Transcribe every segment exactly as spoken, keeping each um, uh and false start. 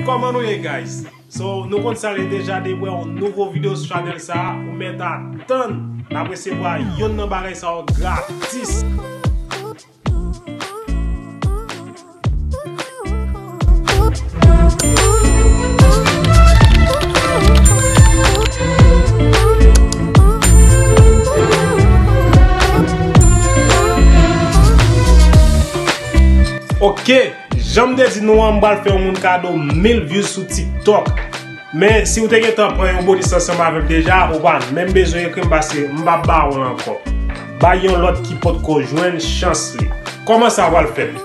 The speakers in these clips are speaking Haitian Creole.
Kòman nou ye, guys? So, nou konn sa l ye deja, depi w wè yon nouvo videyo sou chanèl sa a, ou mèt atann n ap resevwa yonn nan bagay sa yo gratis. Ok, jan m te di nou an, m pral fè yon moun kado mil views sou TikTok. Men si w te gentan pran yon bonis ansanm avè m deja, ou pa menm bezwen ekri m paske m p ap ba ou l ankò. Bay yon lòt ki potko jwenn chans li. Kòman sa pral fèt?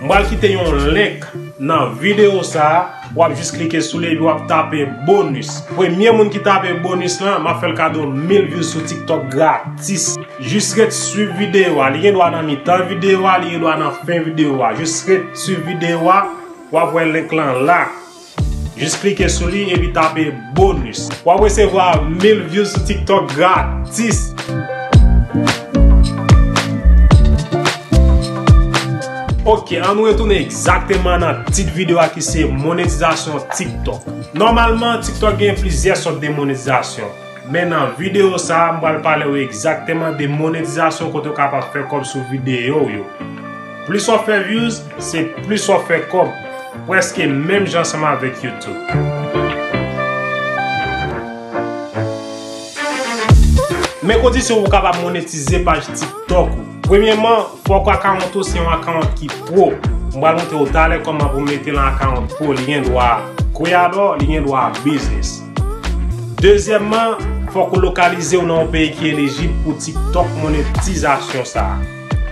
M pral kite yon link nan videyo sa a, w ap jis klike sou li epi w ap tape bonis. Premye moun ki tape bonis lan, m ap fè l kado mil views sou TikTok gratis. Jis ret swiv videyo a, li gen dwa nan mitan videyo a, li gen dwa nan fen videyo a. Jis ret swiv videyo a, w ap wè link lan la. Jis klike sou li epi tape bonis. W ap resevwa mil views sou TikTok gratis. Ok, ann nou retounen egzakteman nan tit videyo a ki se monetizasyon TikTok. Nòmalman, TikTok gen plizyè sòt de monetizasyon. Men nan videyo sa a, m pral pale w egzakteman de monetizasyon kote w kapab fè kòb sou videyo w yo. Plis w ap fè views, se plis w ap fè kòb. Prèske menm jan ansanm avèk YouTube. Men kondisyon pou w kapab monetize paj TikTok ou. Premyèman, fòk akawont ou se yon akawont ki pro. M pral montre w talè kòman pou mete l an akawont pro. Li gen dwa creator, li gen dwa business. Dezyèmman, fòk ou lokalize w nan yon peyi ki elijib pou TikTok monetizasyon sa a.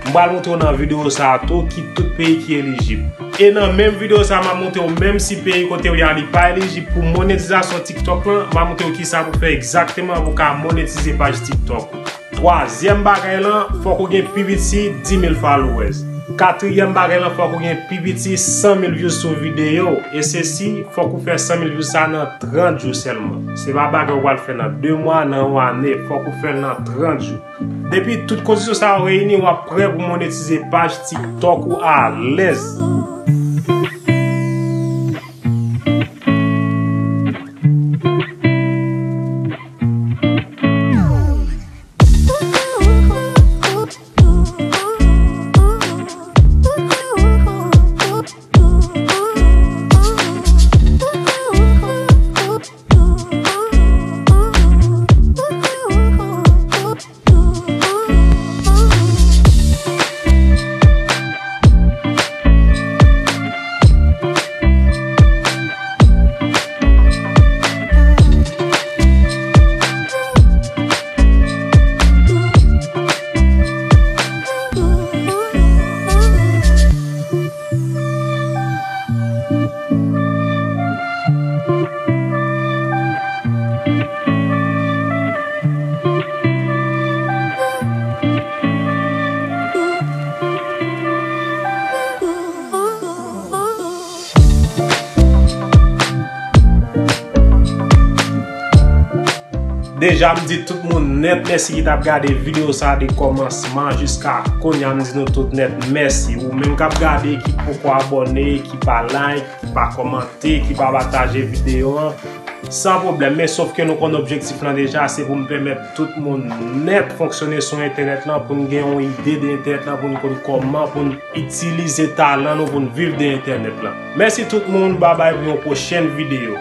M pral montre w nan videyo sa a tou ki tout peyi ki elijib. E nan menm videyo sa a, m ap montre w menm si peyi kote w ye a li pa elijib pou monetizasyon TikTok lan, m ap montre w kisa pou fè egzakteman pou w ka monetize paj TikTok ou. Twazyèm bagay lan, fòk ou gen pi piti dis mil followers. Katriyèm bagay lan, fòk ou gen pi piti san mil views sou videyo w. E sesi, fòk ou fè san mil views sa nan trant jou sèlman. Se pa bagay ou pral fè nan de mwa, nan yon ane. Fòk ou fè l nan trant jou. Depi tout kondisyon sa yo reyini, w ap prè pou monetize paj TikTok ou alèz. Deja, m di tout moun nèt mèsi ki t ap gade videyo sa a de kòmansman jiska kounye a. M di nou tout nèt mèsi. Ou menm k ap gade, ki poko abòne, ki pa like, ki pa kòmante, ki pa pataje videyo an, san pwoblèm. Men sòf ke nou konn objektif lan deja, se pou n pèmèt tout moun nèt fonksyone sou entènèt lan, pou n gen yon ide de entènèt lan, pou n konn kòman pou n itilize talan nou, pou n viv de entènèt lan. Mèsi tout moun, babay pou yon pwochèn videyo.